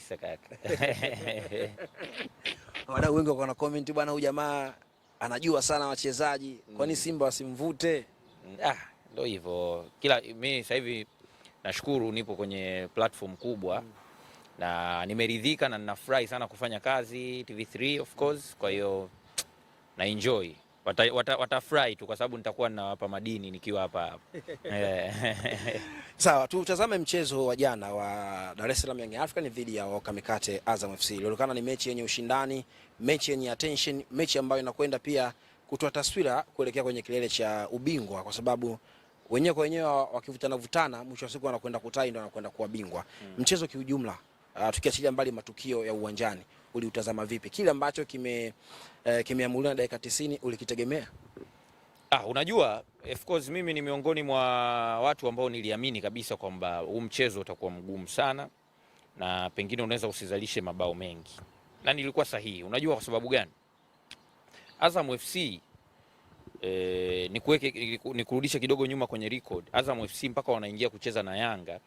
Kabisa kaka. Wadau wengi wako na comment, bwana, huyu jamaa anajua sana wachezaji, kwani Simba wasimvute? Ah, ndio hivyo. Kila mimi sasa hivi nashukuru nipo kwenye platform kubwa na nimeridhika na ninafurahi sana kufanya kazi TV3, of course. Kwa hiyo na enjoy. Watafurahi tu kwa sababu nitakuwa ninawapa madini nikiwa hapa hapa. Sawa, tutazame mchezo wa jana wa Dar es Salaam Young African dhidi ya Waoka Mikate Azam FC. Ilionekana ni mechi yenye ushindani, mechi yenye attention, mechi ambayo inakwenda pia kutoa taswira kuelekea kwenye kilele cha ubingwa, kwa sababu wenyewe kwa wenyewe wakivutana vutana, mwisho wa siku wanakwenda kutai ndio wanakwenda kuwa bingwa. Mchezo kiujumla, tukiachilia mbali matukio ya uwanjani, uliutazama vipi? Kile ambacho kimeamuliwa na dakika 90 ulikitegemea? Ah, unajua, of course mimi ni miongoni mwa watu ambao niliamini kabisa kwamba huu mchezo utakuwa mgumu sana na pengine unaweza usizalishe mabao mengi, na nilikuwa sahihi. Unajua kwa sababu gani? Azam FC, nikurudishe kidogo nyuma kwenye record. Azam FC mpaka wanaingia kucheza na Yanga,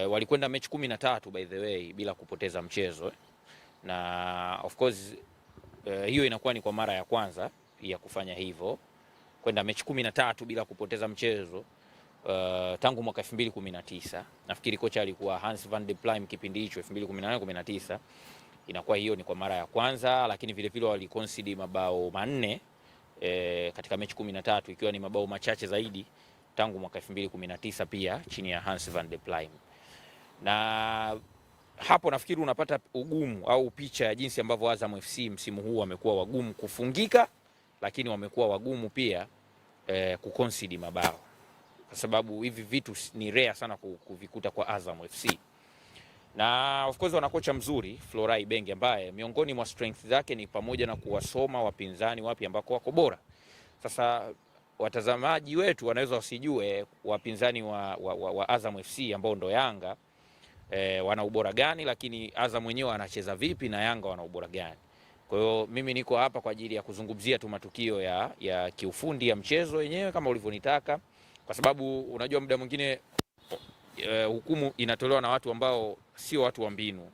walikwenda mechi 13, by the way, bila kupoteza mchezo, eh. Na of course, hiyo inakuwa ni kwa mara ya kwanza ya kufanya hivyo, kwenda mechi 13 bila kupoteza mchezo, tangu mwaka 2019. Nafikiri kocha alikuwa Hans van der Pluijm kipindi hicho 2018 19. Inakuwa hiyo ni kwa mara ya kwanza, lakini vile vile waliconcede mabao 4 katika mechi 13, ikiwa ni mabao machache zaidi tangu mwaka 2019, pia chini ya Hans van der Pluijm. Na hapo nafikiri unapata ugumu au picha ya jinsi ambavyo Azam FC msimu huu wamekuwa wagumu kufungika, lakini wamekuwa wagumu pia kuconcede mabao, kwa sababu hivi vitu ni rare sana kuvikuta kwa Azam FC. Na of course wana kocha mzuri, Florent Ibenge, ambaye miongoni mwa strength zake ni pamoja na kuwasoma wapinzani wapi ambako wako bora. Sasa watazamaji wetu wanaweza wasijue wapinzani wa Azam FC ambao ndo Yanga, wana ubora gani, lakini Azam wenyewe anacheza vipi na Yanga wana ubora gani. Kwa hiyo mimi niko hapa kwa ajili ya kuzungumzia tu matukio ya kiufundi ya mchezo wenyewe kama ulivyonitaka, kwa sababu unajua muda mwingine hukumu inatolewa na watu ambao sio watu wa mbinu.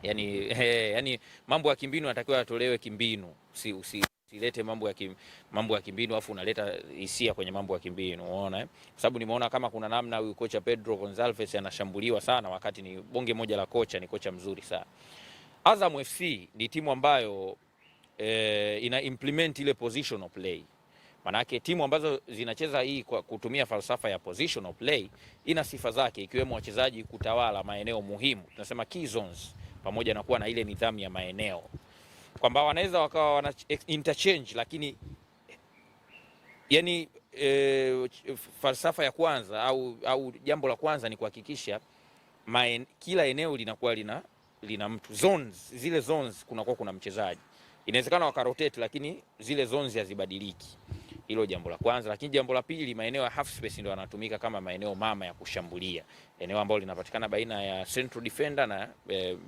Yani mambo ya kimbinu yanatakiwa yatolewe kimbinu. Usilete mambo ya kimbinu afu unaleta hisia kwenye mambo ya kimbinu, unaona, eh? Kwa sababu nimeona kama kuna namna huyu kocha Pedro Gonçalves anashambuliwa sana, wakati ni bonge moja la kocha, ni kocha mzuri sana. Azam FC ni timu ambayo ina implement ile positional play. Manake timu ambazo zinacheza hii kwa kutumia falsafa ya positional play ina sifa zake, ikiwemo wachezaji kutawala maeneo muhimu, tunasema key zones, pamoja na kuwa na ile nidhamu ya maeneo kwamba wanaweza wakawa wana interchange, lakini yani falsafa ya kwanza au jambo la kwanza ni kuhakikisha kila eneo linakuwa lina mtu. Zones, zile zones kunakuwa kuna mchezaji. Inawezekana wakarotate, lakini zile zones hazibadiliki. Hilo jambo la kwanza, lakini jambo la pili, maeneo ya half space ndio yanatumika kama maeneo mama ya kushambulia. Eneo ambalo linapatikana baina ya central defender na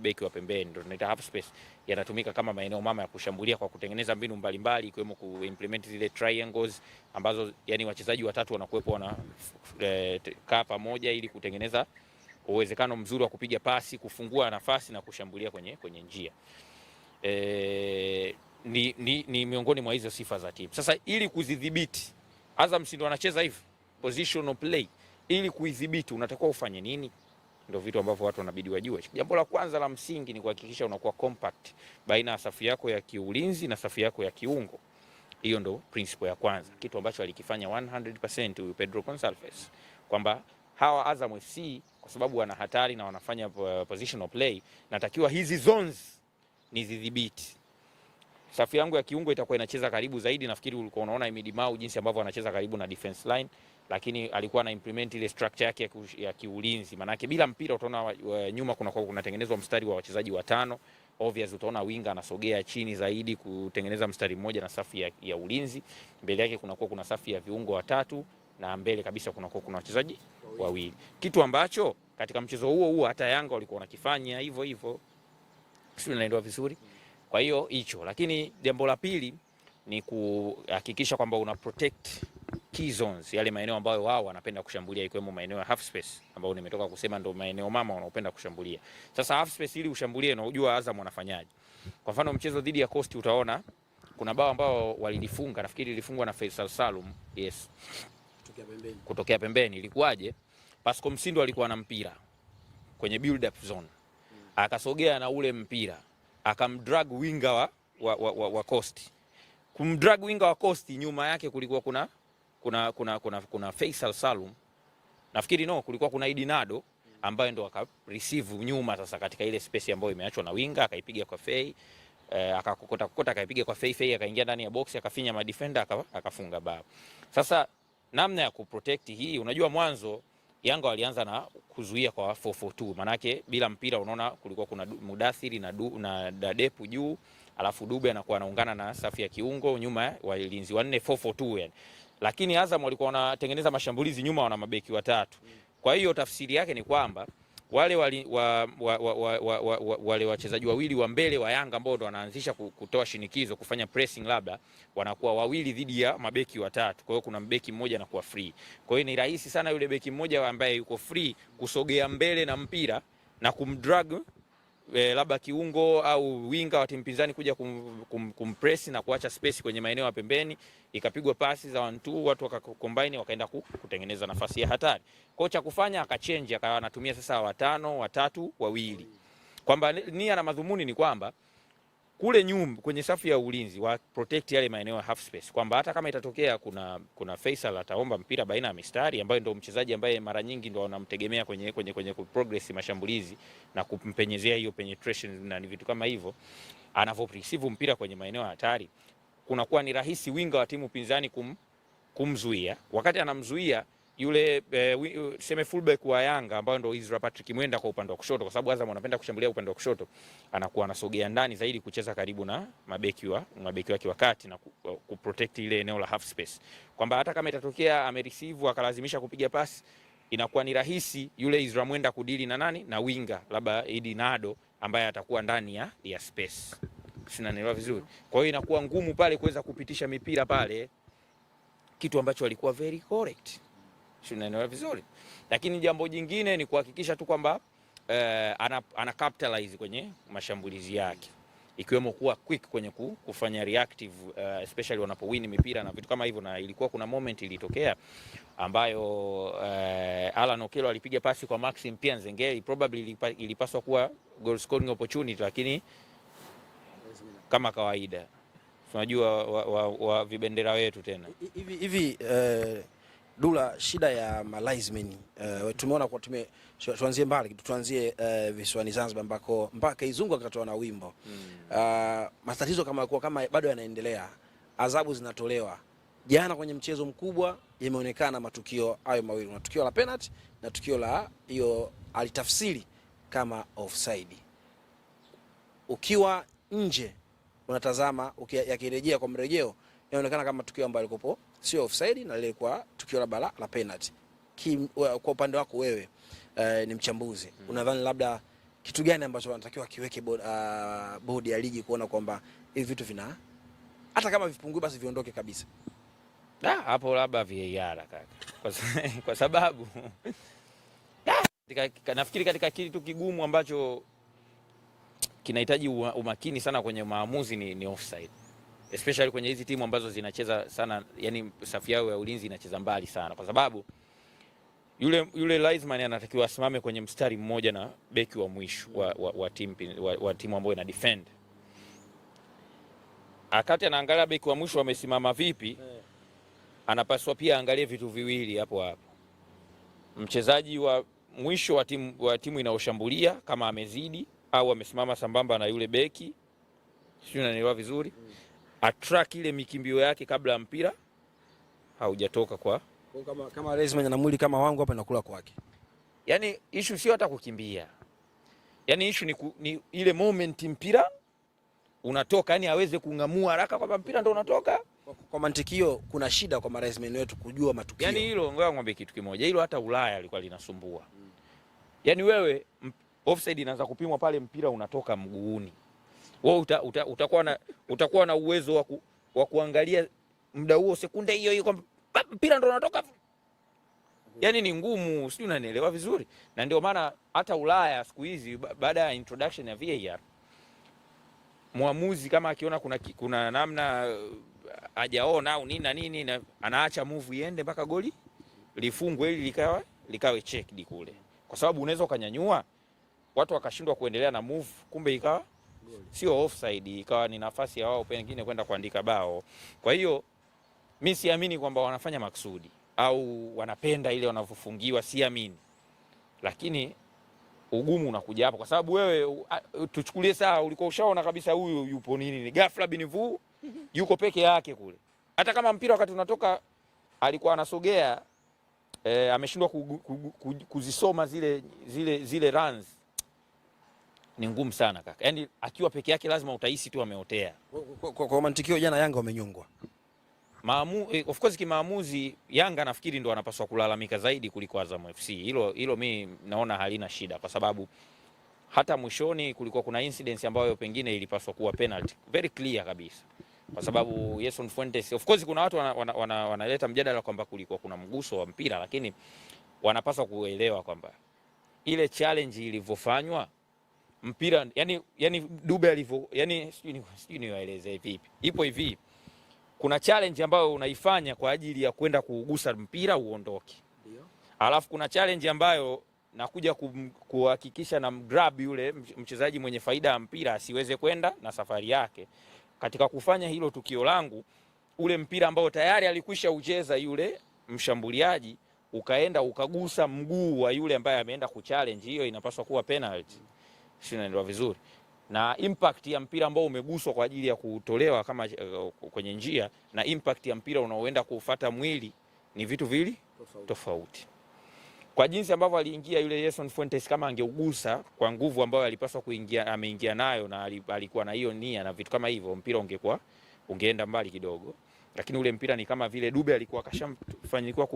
beki wa pembeni ndio tunaita half space, yanatumika kama maeneo mama ya kushambulia kwa kutengeneza mbinu mbalimbali, ikiwemo kuimplement zile triangles ambazo yani wachezaji watatu wanakuwepo wana kaa pamoja ili kutengeneza uwezekano mzuri wa kupiga pasi, kufungua nafasi na kushambulia kwenye njia. Ni miongoni mwa hizo sifa za timu. Sasa ili kuzidhibiti, Azam si ndio wanacheza hivi positional play, ili kuidhibiti unatakiwa ufanye nini? Ndio vitu ambavyo watu wanabidi wajue. Jambo la kwanza la msingi ni kuhakikisha unakuwa compact baina ya safu yako ya kiulinzi na safu yako ya kiungo. Hiyo ndo principle ya kwanza, kitu ambacho alikifanya 100% huyu Pedro Gonçalves, kwamba hawa Azam FC kwa sababu wana hatari na wanafanya positional play, natakiwa hizi zones nizidhibiti. Safu yangu ya kiungo itakuwa inacheza karibu zaidi. Nafikiri ulikuwa unaona Himidi Mau jinsi ambavyo anacheza karibu na defense line, lakini alikuwa ana implement ile structure yake ya kiulinzi. Maana bila mpira utaona nyuma kuna kunatengenezwa mstari wa wachezaji watano. Obvious utaona winga anasogea chini zaidi kutengeneza mstari mmoja na safu ya ulinzi. Mbele yake kunakuwa kuna safu ya viungo watatu na mbele kabisa kunakuwa kuna wachezaji wawili, kitu ambacho katika mchezo huo huo hata Yanga walikuwa wanakifanya hivyo hivyo, sio? Naelewa vizuri. Kwa hiyo hicho, lakini jambo la pili ni kuhakikisha kwamba una protect key zones, yale maeneo ambayo wao wanapenda kushambulia, ikiwemo maeneo ya half space ambayo nimetoka kusema ndo maeneo mama wanaopenda kushambulia. Sasa half space ili ushambulie, na unajua Azam wanafanyaje. Kwa mfano mchezo dhidi ya Coast utaona kuna bao ambao walilifunga, nafikiri ilifungwa na Faisal Salum, yes, Kutokea pembeni. Kutokea pembeni. Ilikuwaje? Pascal Msindo alikuwa na mpira kwenye build up zone, akasogea na ule mpira akamdrag winga wa Coast. Kumdrag winga wa Coast, nyuma yake kulikuwa kuna Faisal Salum, nafikiri no, kulikuwa kuna Idi Nado ambaye ndo aka receive nyuma sasa katika ile space ambayo imeachwa na winga, akaipiga kwa Fei, akakokota kokota akaipiga kwa Fei, Fei akaingia ndani ya box akafinya madefender akafunga bao. Sasa namna ya kuprotect hii, unajua mwanzo Yanga walianza na kuzuia kwa 4-4-2, manake bila mpira unaona kulikuwa kuna Mudathiri na Dadepu juu, alafu Dube anakuwa anaungana na safu ya kiungo nyuma walinzi wanne, 4-4-2 yani. Lakini Azam walikuwa wanatengeneza mashambulizi nyuma, wana mabeki watatu. Kwa hiyo tafsiri yake ni kwamba wale wali, wa, wa, wa, wa, wa, wa, wa, wale wachezaji wawili wa mbele wa Yanga ambao ndo wanaanzisha kutoa shinikizo, kufanya pressing, labda wanakuwa wawili dhidi ya mabeki watatu. Kwa hiyo kuna mbeki mmoja anakuwa free. Kwa hiyo ni rahisi sana yule beki mmoja ambaye yuko free kusogea mbele na mpira na kumdrag labda kiungo au winga wa timu pinzani kuja kumpress na kuacha space kwenye maeneo ya pembeni, ikapigwa pasi za 1-2, watu wakacombine wakaenda kutengeneza nafasi ya hatari. Kwa hiyo cha kufanya akachange, akawa anatumia sasa watano, watatu, wawili. Kwamba nia na madhumuni ni kwamba kule nyuma kwenye safu ya ulinzi wa protect yale maeneo ya half space, kwamba hata kama itatokea kuna Faisal ataomba mpira baina ya mistari, ambaye ndio mchezaji ambaye mara nyingi ndio wanamtegemea kwenye progress mashambulizi na kumpenyezea hiyo penetration na vitu kama hivyo, anavyo mpira kwenye maeneo ya hatari, kunakuwa ni rahisi winga wa timu pinzani kumzuia. Wakati anamzuia yule seme fullback wa Yanga ambayo ndio Ezra Patrick Mwenda kwa upande wa kushoto, kwa sababu Azam wanapenda kushambulia upande wa kushoto, anakuwa anasogea ndani zaidi kucheza karibu na mabeki wake wa kati na kuprotect ile eneo la half space, kwamba hata kama itatokea amereceive akalazimisha kupiga pasi, inakuwa ni rahisi yule Ezra Mwenda kudili na nani na winga labda Idi Nado ambaye atakuwa ndani ya space. Sinanielewa vizuri? Kwa hiyo inakuwa ngumu pale kuweza kupitisha mipira pale, kitu ambacho alikuwa very correct. Tunaelewa vizuri. Lakini jambo jingine ni kuhakikisha tu kwamba ana capitalize kwenye mashambulizi yake, ikiwemo kuwa quick kwenye kufanya reactive, especially wanapowin mipira na vitu kama hivyo. Na ilikuwa kuna moment ilitokea ambayo Alan Okello alipiga pasi kwa Maxim Pia Nzengeli, probably ilipaswa kuwa goal scoring opportunity, lakini kama kawaida tunajua wa vibendera wetu tena hivi Dula, shida ya malinesmen tumeona kwa tuanzie mbali, tuanzie visiwani Zanzibar ambako mpaka Izungu akatoa na wimbo. Matatizo kama kwa kama bado yanaendelea, adhabu zinatolewa. Jana kwenye mchezo mkubwa yameonekana matukio hayo mawili, na tukio la penalty na tukio la hiyo alitafsiri kama offside. Ukiwa nje unatazama yakirejea kwa mrejeo inaonekana kama tukio ambalo lilikuwa sio offside na lilikuwa tukio la penalty. Kwa upande wako wewe ni mchambuzi, unadhani labda kitu gani ambacho wanatakiwa kiweke bodi ya ligi kuona kwamba hivi vitu vina hata kama vipungue basi viondoke kabisa? Hapo labda VAR kaka. Kwa sababu nafikiri katika kitu kigumu ambacho kinahitaji umakini sana kwenye maamuzi ni offside. Especially kwenye hizi timu ambazo zinacheza sana, yani safu yao ya ulinzi inacheza mbali sana, kwa sababu yule linesman anatakiwa asimame kwenye mstari mmoja na beki wa mwisho wa timu ambayo ina defend. Akati anaangalia beki wa mwisho amesimama vipi, anapaswa pia angalie vitu viwili hapo hapo. Mchezaji wa mwisho wa timu inayoshambulia kama amezidi au amesimama sambamba na yule beki, sio, unanielewa vizuri? Atrack ile mikimbio yake kabla mpira haujatoka kwa kama Rezman ana mwili kama wangu hapa nakula kwake. Yani issue sio hata kukimbia. Yani issue ni ile moment mpira unatoka, yani aweze kungamua haraka kwamba mpira ndio unatoka. Kwa mantiki hiyo kuna shida kwa Rezman wetu kujua matukio. Yani hilo ngoja ngombe kitu kimoja. Hilo hata Ulaya lilikuwa linasumbua. Yani wewe offside inaanza kupimwa pale mpira unatoka mguuni. Wewe utakuwa na uwezo wa kuangalia muda huo sekunde hiyo hiyo kwamba Mpira ndo unatoka, yani ni ngumu, sijui unanielewa vizuri. Na ndio maana hata Ulaya siku hizi baada ya introduction ya VAR, mwamuzi kama akiona kuna namna hajaona au nini na nini na, anaacha move iende mpaka goli lifungwe ili likawe checked kule, kwa sababu unaweza ukanyanyua watu wakashindwa kuendelea na move, kumbe ikawa sio offside, ikawa ni nafasi ya wao pengine kwenda kuandika bao. Kwa hiyo mi siamini kwamba wanafanya makusudi au wanapenda ile wanavyofungiwa, siamini, lakini ugumu unakuja hapo, kwa sababu wewe tuchukulie saa ulikuwa ushaona kabisa huyu yupo nini, ni ghafla binivu yuko peke yake kule, hata kama mpira wakati unatoka alikuwa anasogea ameshindwa kuzisoma zile runs. Ni ngumu sana kaka, yaani akiwa peke yake lazima utahisi tu ameotea. Kwa mantikio jana Yanga wamenyongwa. Of course kimaamuzi Yanga nafikiri ndo wanapaswa kulalamika zaidi kuliko Azam FC. Hilo mi naona halina shida, kwa sababu hata mwishoni kulikuwa kuna incidents ambayo pengine ilipaswa kuwa penalty very clear kabisa, kwa sababu Yerson Fuentes, of course kuna watu wanaleta mjadala kwamba kulikuwa kuna mguso wa mpira, lakini wanapaswa kuelewa kwamba ile challenge ilivyofanywa mpira, yani Dube alivyo, yani sijui niwaeleze vipi, ipo hivi, kuna challenge ambayo unaifanya kwa ajili ya kwenda kuugusa mpira uondoke, alafu kuna challenge ambayo nakuja kuhakikisha na mgrab yule mchezaji mwenye faida ya mpira asiweze kwenda na safari yake. Katika kufanya hilo tukio langu, ule mpira ambao tayari alikwisha ucheza yule mshambuliaji ukaenda ukagusa mguu wa yule ambaye ameenda kuchallenge, hiyo inapaswa kuwa penalty. Sio, naelewa vizuri? Na impact ya mpira ambao umeguswa kwa ajili ya kutolewa kama kwenye njia na impact ya mpira unaoenda kufuata mwili ni vitu vili tofauti. Kwa jinsi ambavyo aliingia yule Yerson Fuentes, kama angeugusa kwa nguvu ambayo alipaswa kuingia, ameingia nayo na alikuwa na hiyo nia na vitu kama hivyo, mpira ungekuwa ungeenda mbali kidogo. Lakini ule mpira ni kama vile Dube alikuwa kashamfanikiwa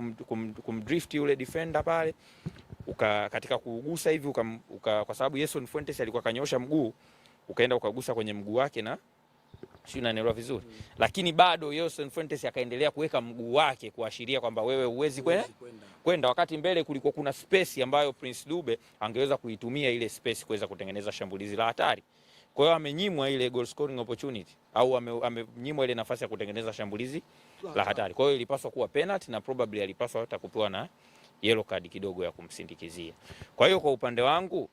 kumdrift yule defender pale, katika kuugusa hivi kwa sababu Yerson Fuentes alikuwa kanyosha mguu, ukaenda ukagusa kwenye mguu wake na sio, unanielewa vizuri. Lakini bado Yerson Fuentes akaendelea kuweka mguu wake kuashiria kwamba wewe huwezi kwenda, wakati mbele kulikuwa kuna space ambayo Prince Dube angeweza kuitumia ile space kuweza kutengeneza shambulizi la hatari. Kwa hiyo amenyimwa ile goal scoring opportunity au amenyimwa ile nafasi ya kutengeneza shambulizi la hatari. Kwa hiyo ilipaswa kuwa penalty na probably alipaswa hata kupewa na yellow card kidogo ya kumsindikizia. Kwa hiyo kwa upande wangu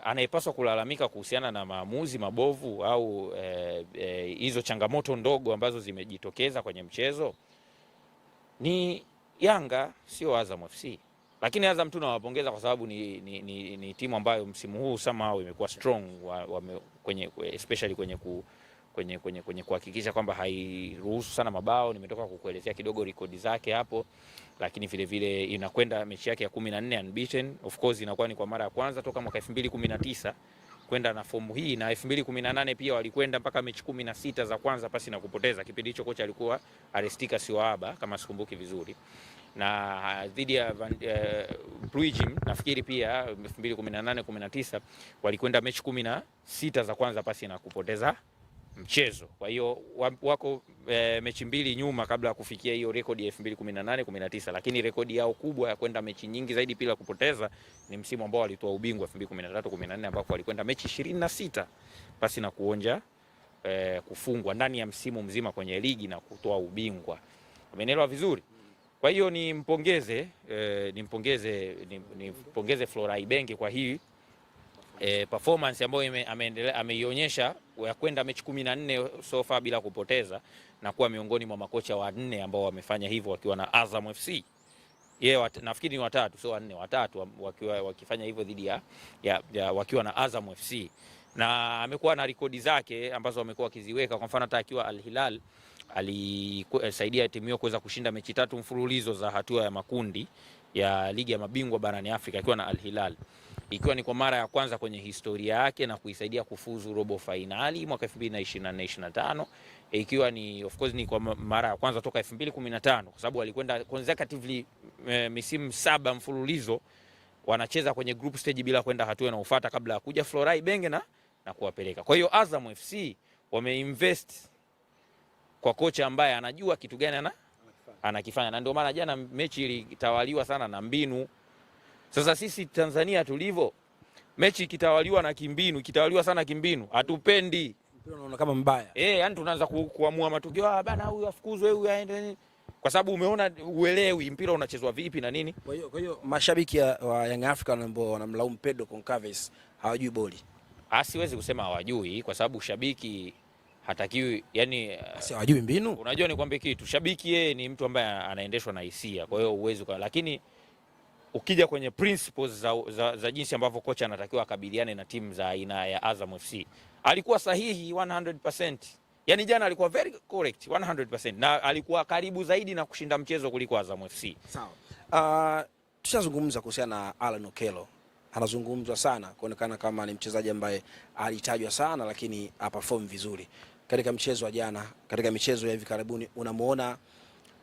anayepaswa kulalamika kuhusiana na maamuzi mabovu au hizo changamoto ndogo ambazo zimejitokeza kwenye mchezo ni Yanga, sio Azam FC. Lakini Azam tu nawapongeza kwa sababu ni timu ambayo msimu huu somehow imekuwa strong kwenye especially kwenye kuhakikisha kwamba hairuhusu sana mabao. Nimetoka kukuelezea kidogo rekodi zake hapo, lakini vile vile inakwenda mechi yake ya 14 unbeaten. Of course inakuwa ni kwa mara ya kwanza toka mwaka 2019 kwenda na fomu hii, na 2018 pia walikwenda mpaka mechi 16 za kwanza pasi na kupoteza. Kipindi hicho kocha alikuwa Arestika Siwaaba kama sikumbuki vizuri, na dhidi ya Pluijim nafikiri pia 2018 19 walikwenda mechi 16 za kwanza pasi na kupoteza mchezo. Kwa hiyo wako mechi mbili nyuma kabla ya kufikia hiyo rekodi ya 2018 19, lakini rekodi yao kubwa ya kwenda mechi nyingi zaidi bila kupoteza ni msimu ambao walitoa ubingwa 2013 14, ambapo walikwenda mechi 26 pasi na kuonja kufungwa ndani ya msimu mzima kwenye ligi na kutoa ubingwa. Umeelewa vizuri? Kwa hiyo nimpongeze Flora Ibenge kwa hii performance ambayo ameionyesha ya kwenda mechi 14 so far bila kupoteza na kuwa miongoni mwa makocha wanne ambao wamefanya hivyo wakiwa na Azam FC. Yeye nafikiri ni watatu, sio wanne, watatu wakiwa wakifanya hivyo dhidi ya wakiwa na Azam FC. Na amekuwa na rekodi zake ambazo amekuwa akiziweka. Kwa mfano hata akiwa Al Hilal alisaidia timu hiyo kuweza kushinda mechi 3 mfululizo za hatua ya makundi ya ligi ya mabingwa barani Afrika akiwa na Al Hilal, ikiwa ni kwa mara ya kwanza kwenye historia yake na kuisaidia kufuzu robo fainali mwaka 2024-25, ikiwa ni of course ni kwa mara ya kwanza toka 2015, kwa sababu walikwenda consecutively misimu 7 mfululizo wanacheza kwenye group stage bila kwenda hatua inayofuata kabla ya kuja Flora Ibenge na kuwapeleka. Kwa hiyo Azam FC wameinvest kwa kocha ambaye anajua kitu gani anakifanya, na ndio maana jana mechi ilitawaliwa sana na mbinu. Sasa sisi Tanzania tulivyo, mechi ikitawaliwa na kimbinu, ikitawaliwa sana kimbinu, hatupendi. Mpira unaona kama mbaya. Yani tunaanza kuamua matukio, ah bana, huyu afukuzwe, huyu aende, kwa sababu umeona uelewi mpira unachezwa vipi na nini. Kwa hiyo mashabiki wa Young African ambao wanamlaumu Pedro Goncalves hawajui boli. Siwezi kusema hawajui kwa sababu shabiki hatakiwi, yani si hawajui mbinu. Unajua nikwambie kitu, shabiki yeye ni mtu ambaye anaendeshwa na hisia, kwa hiyo uwezo kwa, lakini ukija kwenye principles za jinsi ambavyo kocha anatakiwa akabiliane na timu za aina ya Azam FC, alikuwa sahihi 100%. Yani jana alikuwa very correct 100% na alikuwa karibu zaidi na kushinda mchezo kuliko Azam FC. Sawa. Tushazungumza kuhusiana na Alan Okello. Anazungumzwa sana kuonekana kama ni mchezaji ambaye alitajwa sana lakini haperform vizuri. Katika mchezo wa jana, katika michezo ya hivi karibuni unamuona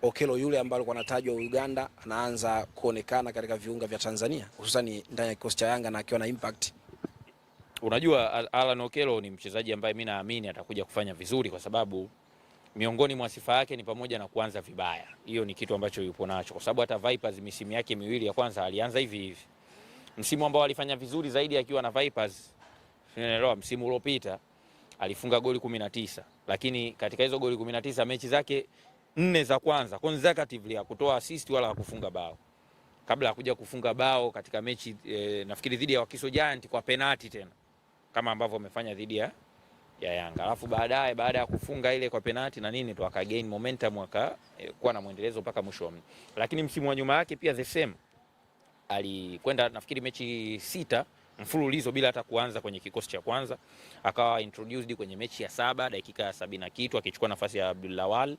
Okello yule ambaye alikuwa anatajwa Uganda anaanza kuonekana katika viunga vya Tanzania, hususan ndani ya kikosi cha Yanga na akiwa na impact. Unajua Alan Okello ni mchezaji ambaye mimi naamini atakuja kufanya vizuri kwa sababu miongoni mwa sifa yake ni pamoja na kuanza vibaya. Hiyo ni kitu ambacho yupo nacho kwa sababu hata Vipers misimu yake miwili ya kwanza alianza hivi hivi. Msimu ambao alifanya vizuri zaidi akiwa na Vipers, unaelewa, msimu uliopita alifunga goli 19, lakini katika hizo goli 19 mechi zake 4 za kwanza consecutively hakutoa assist wala hakufunga bao. Kabla hakuja kufunga bao katika mechi nafikiri dhidi ya Wakiso Giant kwa penalti tena, kama ambavyo wamefanya dhidi ya Yanga. Alafu baadaye baada ya kufunga ile kwa penalti na nini tu aka gain momentum akakuwa na mwendelezo mpaka mwisho wa. Lakini msimu wa nyuma yake pia the same. Alikwenda nafikiri mechi 6 mfululizo bila hata kuanza kwenye kikosi cha kwanza. Akawa introduced kwenye mechi ya 7 dakika ya 70 na kitu akichukua nafasi ya Abdul Lawal.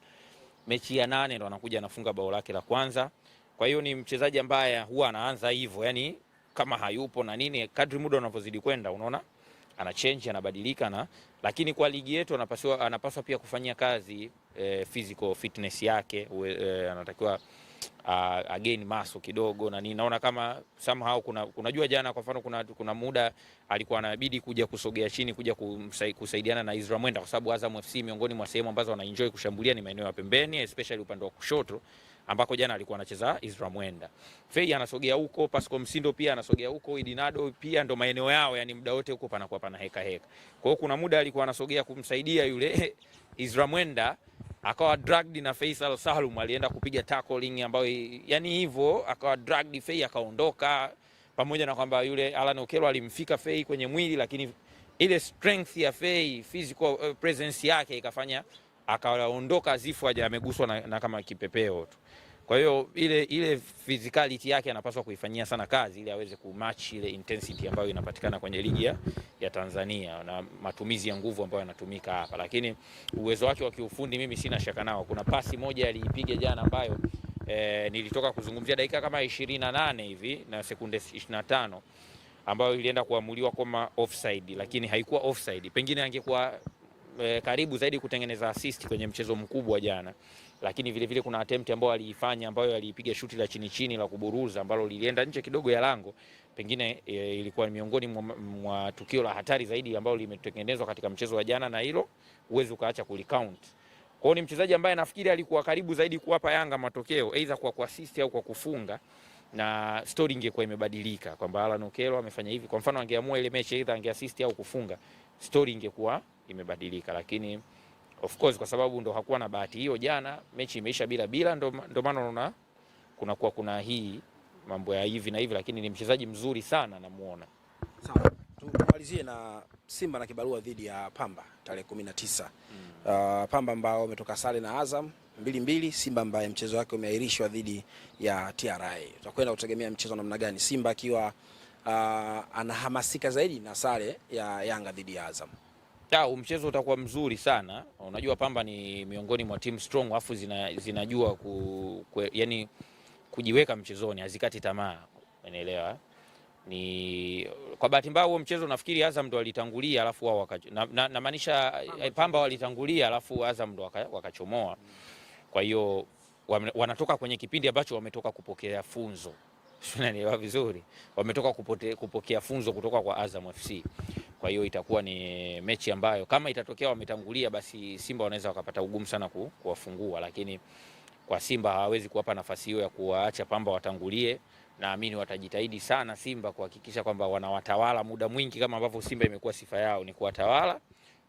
Mechi ya 8 ndo anakuja anafunga bao lake la kwanza. Kwa hiyo ni mchezaji ambaye huwa anaanza hivyo, yani kama hayupo na nini, kadri muda unavyozidi kwenda unaona ana change, anabadilika na, lakini kwa ligi yetu anapaswa pia kufanyia kazi physical fitness yake, anatakiwa again muscle kidogo na nini. Naona kama somehow kunajua jana kwa mfano kuna muda alikuwa anabidi kuja kusogea chini kuja kusaidiana na Ezra Mwenda kwa sababu Azam FC miongoni mwa sehemu ambazo wana enjoy kushambulia ni maeneo ya pembeni, especially upande wa kushoto ambako jana alikuwa anacheza Ezra Mwenda. Fei anasogea huko, Pascal Msindo pia anasogea huko, Idinado pia ndo maeneo yao, yani muda wote huko panakuwa pana heka heka. Kwa hiyo kuna muda alikuwa anasogea kumsaidia yule Ezra Mwenda, akawa dragged na Faisal Salum, alienda kupiga tackling ambayo yani hivyo akawa dragged, Fei akaondoka, pamoja na kwamba yule Alan Okello alimfika Fei kwenye mwili, lakini ile strength ya Fei, physical presence yake ikafanya akaondoka azifu aje ameguswa na kama kipepeo tu. Kwa hiyo ile physicality yake anapaswa kuifanyia sana kazi ili aweze kumatch ile intensity ambayo inapatikana kwenye ligi ya Tanzania na matumizi ya nguvu ambayo yanatumika hapa. Lakini uwezo wake wa kiufundi mimi sina shaka nao. Kuna pasi moja aliipiga jana ambayo nilitoka kuzungumzia dakika kama 28 hivi na sekunde 25 ambayo ilienda kuamuliwa kama offside, lakini haikuwa offside. Pengine angekuwa karibu zaidi kutengeneza assist kwenye mchezo mkubwa jana. Lakini vile vile kuna attempt ambayo aliifanya ambayo aliipiga shuti la chini chini la kuburuza ambalo lilienda nje kidogo ya lango. Pengine ilikuwa miongoni mwa tukio la hatari zaidi ambalo limetengenezwa katika mchezo wa jana, na hilo huwezi ukaacha kulicount. Kwa hiyo ni mchezaji ambaye nafikiri alikuwa karibu zaidi kuwapa Yanga matokeo either kwa kuassist au kwa kufunga, na story ingekuwa imebadilika kwamba Alan Okello amefanya hivi. Kwa mfano angeamua ile mechi either angeassist au kufunga, story ingekuwa imebadilika. Lakini of course kwa sababu ndo hakuwa na bahati hiyo jana, mechi imeisha bila bila, ndo maana unaona kuna hii mambo ya hivi na hivi, lakini ni mchezaji mzuri sana namuona. Sawa. Tumalizie na Simba na kibarua dhidi ya Pamba tarehe 19. Pamba ambao wametoka sare na Azam 2-2, Simba ambaye mchezo wake umeahirishwa dhidi ya TRA. Tutakwenda kutegemea mchezo namna gani? Simba akiwa anahamasika zaidi na sare ya Yanga dhidi ya Azam. Mchezo utakuwa mzuri sana. Unajua Pamba ni miongoni mwa team strong, afu zinajua yani kujiweka mchezoni, hazikati tamaa. Unaelewa? Ni kwa bahati mbaya huo mchezo nafikiri Azam ndo walitangulia alafu wao namaanisha Pamba walitangulia alafu Azam ndo wakachomoa. Kwa hiyo wanatoka kwenye kipindi ambacho wametoka kupokea funzo. Unanielewa vizuri? Wametoka kupokea funzo kutoka kwa Azam FC. Kwa hiyo itakuwa ni mechi ambayo kama itatokea wametangulia, basi Simba wanaweza wakapata ugumu sana kuwafungua, lakini Kwa Simba hawawezi kuwapa nafasi hiyo ya kuwaacha Pamba watangulie. Naamini watajitahidi sana Simba kuhakikisha kwamba wanawatawala muda mwingi kama ambavyo Simba imekuwa sifa yao ni kuwatawala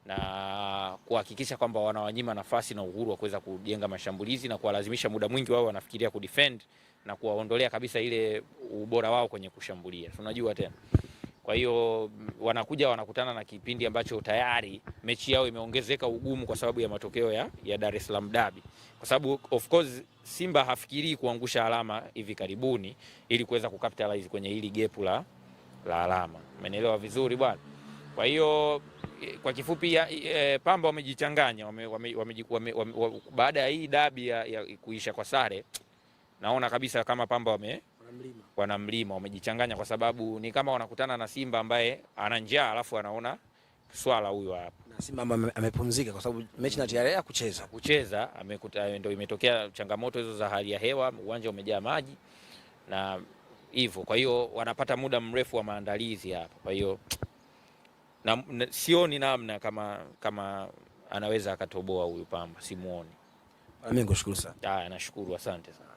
na kuhakikisha kwamba wanawanyima nafasi na uhuru wa kuweza kujenga mashambulizi na kuwalazimisha muda mwingi wao wanafikiria kudefend na kuwaondolea kabisa ile ubora wao kwenye kushambulia. Unajua tena. Kwa hiyo wanakuja wanakutana na kipindi ambacho tayari mechi yao imeongezeka ugumu kwa sababu ya matokeo ya Dar es Salaam Derby. Kwa sababu of course Simba hafikirii kuangusha alama hivi karibuni ili kuweza kucapitalize kwenye hili gap la alama. Umeelewa vizuri bwana? Kwa hiyo kwa kifupi Pamba wamejichanganya, baada ya hii dabi ya kuisha kwa sare, naona kabisa kama Pamba wana mlima, wamejichanganya kwa sababu ni kama wanakutana na Simba ambaye ana njaa alafu anaona swala huyo hapa. Na Simba ambaye amepumzika kwa sababu mechi na TRA kucheza. Kucheza amekuta, ndio imetokea changamoto hizo za hali ya hewa, uwanja umejaa maji na hivyo. Kwa hiyo wanapata muda mrefu wa maandalizi hapa. Kwa hiyo na sioni namna kama anaweza akatoboa huyu Pamba, simuoni. Mimi nikushukuru sana. Nashukuru, asante sana.